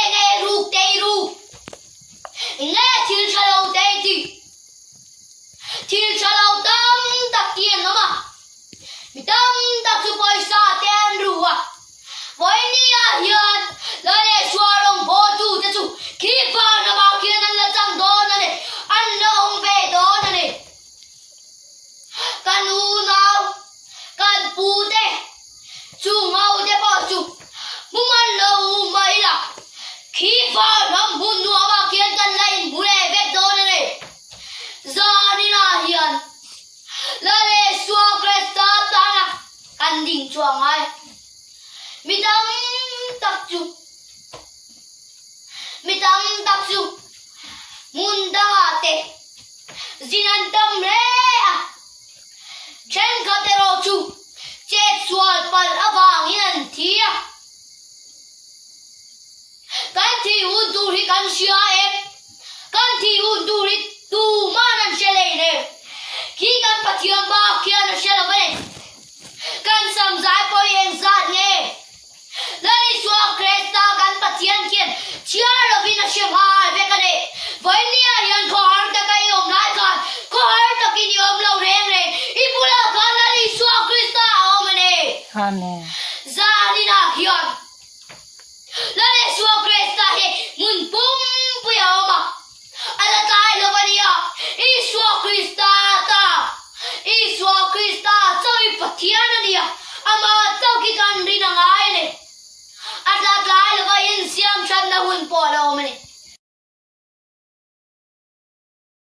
Enge ruk te i ruk? Enge thil tha lo te i tih? Thil tha lo tam tak ti an awm a, mi tam tak chu pawisa te an ru a. Vawinia hian Lal Isua rawngbawltu te chu khi van ramah khian an la chang dawn a ni, an la awm ve dawn a ni. Kan unau, kan pu te, chung ho te pawh chu hmu man lo mah ila, khi van ram hmun nuamah khian kan la inhmu leh vek dawn a ni. Zaninah hian Lal Isua Krista tana kan ding chuang ai. Mi tam tak chu mi tam tak chu hmun dangah te zin an tam hle a, thenkhat erawh chu chetsual palh avangin an thi a. Kan thih hun tur hi kan hria em? Kan thih hun tur hi tuman an hre lei reng. Khi kan Pathian bak khian a hre lo a ni. Kan samzai pawh hi engzat nge? Lal Isua Krista kan Pathian khian chhiar lovin a hre nghal vek a ni. Vawinia hian khawhar taka i awm lai khan khawhar takin i awm lo reng reng. I bulah khan Lal Isua Krista a awm a ni. Amen. Zaninah hian Lal Isua Krista hi hmun pumpuia a awm a, a la tlai lo a nia. Isua Krista.